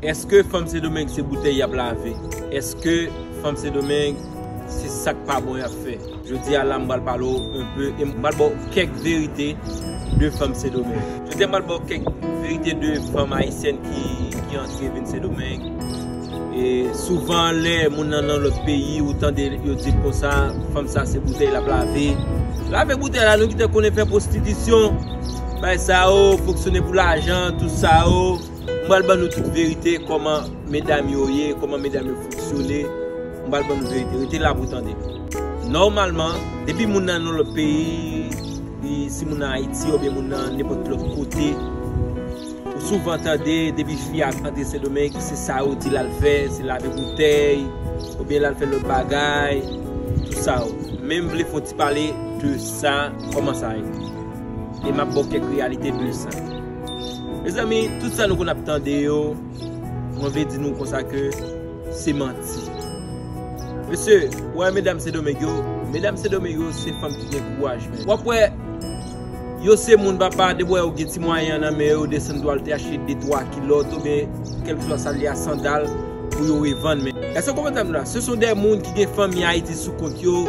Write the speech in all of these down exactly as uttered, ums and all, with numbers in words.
Èske fanm Sendomeng se boutèy y ap lave? Èske fanm Sendomeng se sa k pa bon y ap fè? Jodi a la, m pral pale w enpe e m pral ba w kèk verite de fanm Sendomeng. Jodi a, m pral ba w kèk verite de fanm ayisyèn ki, ki antre vin Sendomeng. E souvan, lè moun nan nan lòt peyi, ou tande yo di l konsa, fanm sa se boutèy l ap lave. Lave boutèy la, nou ki te konnen fè pwostitisyon, bay sa yo, fonksyone pou lajan, tout sa yo. M pral ban nou tout verite, kòman medam yo ye, kòman medam yo fonksyone. M pral ban nou verite. Rete la pou w tande. Nòmalman, depi moun nan nan lòt peyi, li, si moun nan Ayiti oubyen moun nan nenpòt lòt kote, ou souvan tande, depi fi a antre Sendomeng, se sa yo di l al fè, se lave boutèy, oubyen l al fè lòt bagay, tout sa yo. Men m vle fè yon ti pale de sa, kòman sa ye. E m ap ba w kèk reyalite de sa. Mezanmi, tout sa nou konn ap tande yo, mwen vle di nou konsa ke se manti. Mesye, w wè medam Sendomeng yo, medam Sendomeng yo se fanm ki gen kouraj, men. W ap wè, yo se moun, papa, depi w wè yo gen ti mwayen an nan men yo, desann dwal te achte de twa kilòt, oubyen kèlkeswa sa l ye a, sandal, pou yo revann, men. Èske w konprann sa m di la? Se son de moun ki gen fanmi Ayiti sou kont yo,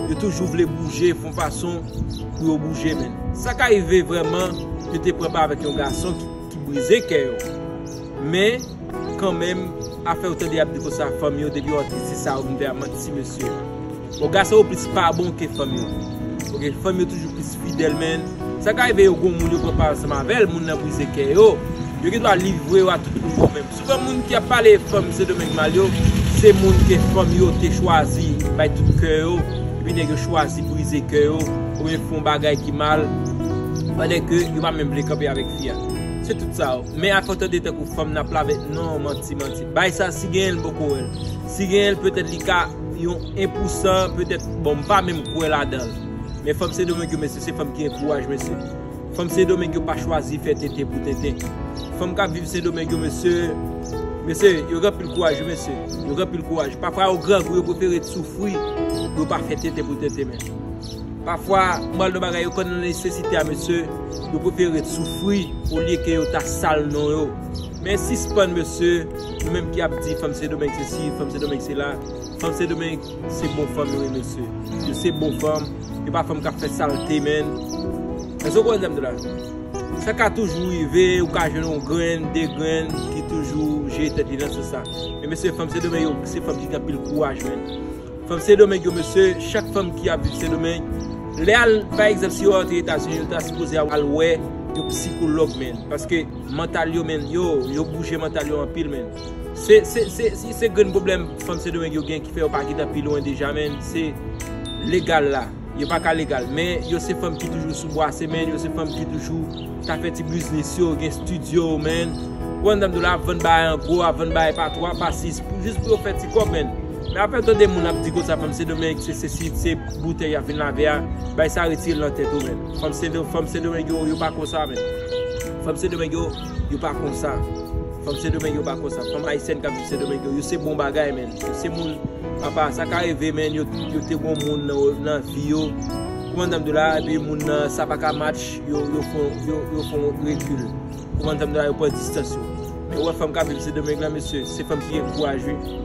yo toujou vle bouje, fè yon fason pou yo bouje, men. Sa ka rive vrèman, yo te pran pa avèk yon gason ki, ki brize kè yo. Men, kanmenm, afè yo tande y ap di konsa fanm yo, depi yo antre, se sa yo vin fè a, manti, mesye. Bon, gason yo plis pa bon ke fanm yo. Oke, fanm yo toujou plis fidèl, men. Sa ka rive yo gon moun yo pran pa ansanm avè l, moun nan brize kè yo. Yo gen dwa livre yo a tout moun kanmenm. Souvan moun ki ap pale fanm Sendomeng mal yo, se moun ke fanm yo te chwazi bay tout kè yo, epi nèg yo chwazi brize kè yo, oubyen fè yon bagay ki mal, pandan ke yo pa menm vle kanpe avèk fi a. Se tout sa yo. Men afè w tande tankou fanm nan ap lave, non, manti, manti. Bagay sa, si genyen l, m poko wè l. Si genyen l, petèt li ka yon en pou san, petèt, bon, m pa menm kwè ladan l. Men fanm Sendomeng yo, mesye, se fanm ki gen kouraj, mesye. Fanm Sendomeng yo pa chwazi fè tenten pou tenten. Fanm k ap viv Sendomeng yo, mesye, mesye, yo gen anpil kouraj, wi, mesye. Yo gen anpil kouraj. Pafwa, yo grangou, yo prefere t soufri pou yo pa fè tenten pou tenten, men. Pafwa, m pral di w bagay, yo konn nan nesesite a, mesye, yo prefere t soufri olye ke yo ta sal non yo. Men sispann, mesye, nou menm ki ap di fanm Sendomeng se si, fanm Sendomeng se la. Fanm Sendomeng se bon fanm yo ye, mesye. Yo se bon fanm, yo pa fanm k ap fè salte, men. Èske w konprann sa m di la? Sa ka toujou rive, ou ka jwenn yon grenn, de grenn ki toujou jere tèt li nan sans sa. Men mesye, fanm Sendomeng yo, se fanm ki gen anpil kouraj, men. Fanm Sendomeng yo, mesye, chak fanm ki ap viv Sendomeng, lè al, pa egzanp, si yo antre Etazini, yo ta sipoze al wè yon psikològ, men. Paske mantal yo, men, yo, yo bouje mantal yo anpil, men. Se, se, se, se, se grenn pwoblèm fanm Sendomeng yo gen ki fè yo pa gentan pi lwen deja, men. Se legal la. Yo pa ka legal. Men yo se fanm ki toujou sou bwase, men. Yo se fanm ki toujou ta fè ti biznis yo, gen estidyo, men. Ou konprann sa m di w la, ap vann bagay an gwo, ap vann bagay pa twa, pa sis, pou, jis pou yo fè ti kòb, men. Men apre tande moun ap di konsa, fanm Sendomeng, se, se, se, se boutèy y ap vin lave a, bay sa retire l nan tèt ou, men. Fanm Sendomeng, fanm Sendomeng yo, yo pa konsa, men. Fanm Sendomeng yo, yo pa konsa. Fanm Sendomeng yo pa konsa. Fanm ayisyèn k ap viv Sendomeng yo, yo se bon bagay, men. Yo se moun, papa, sa ka rive, men, yo, yo te gon moun nan, nan vi yo. Kòman m di w la, epi moun nan, sa pa ka match, yo, yo fè, yo, yo fè yon rekil. Kòman m di w la, yo pran distans yo. Men ou wè fanm k ap viv Sendomeng lan, mesye, se fanm ki gen kouraj, wi.